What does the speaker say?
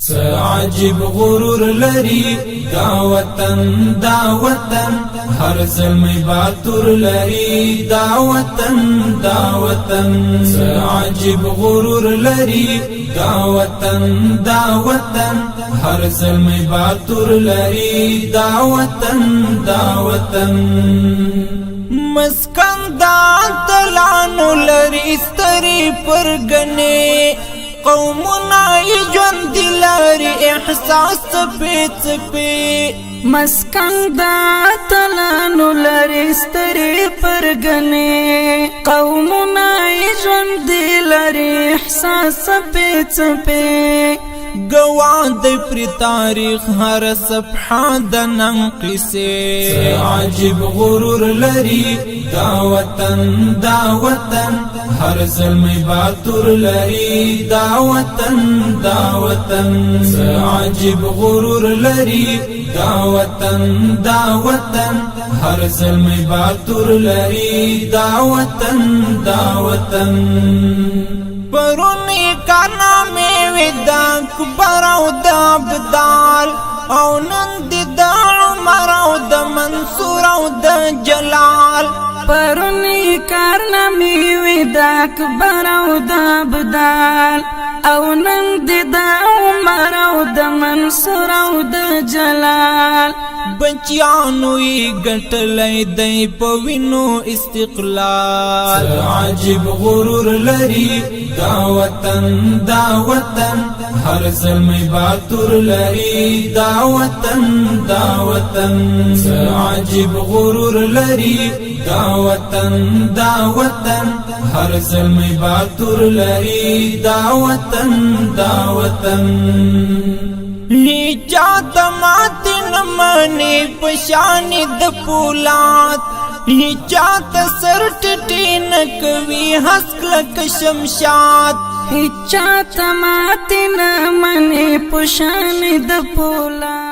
څه عجیب غرور لري دا وطن، دا وطن. هر زلمی باتور لري دا وطن، دا وطن. څه عجیب غرور لري دا وطن، دا وطن. هر زلمی باتور لري دا وطن، دا وطن. مسکن دا تلانو لري ستري پرګنې، قومونه ژوند لري احساس څپې څپې. مسکن دا تلانو لري ستري پرګنې، قومونه ژوند لري احساس څپې څپې. گواه دی پر تاریخ هر صفحه د ننګ قصې. عجیب غرور لري دا وطن، دا وطن. هر زلمی باتور لري دا وطن، دا وطن. عجیب غرور لري دا وطن، دا وطن. هر زلمی باتور لري دا وطن، دا وطن. پرونی کارنامې وې د اکبر او د ابدال، او نن دي د عمر او د منصور او د جلال. پرونی کارنامې وې د اکبر او د ابدال، او نن دي د عمر او د منصور او د جلال. بچیانو یې ګټلی دی په وینو استقلال. عجیب غرور لري دا وطن، دا وطن. هر زلمی باتور لري دا وطن، دا وطن. عجیب غرور لري دا وطن، دا وطن. هر زلمی باتور لري دا وطن، دا وطن. هیچا مات نه مني پشان د پولاد، هیچا ته سر ټیټ نه کوي هسک لکه شمشاد. هیچا ته مات نه مني پشان د پولاد.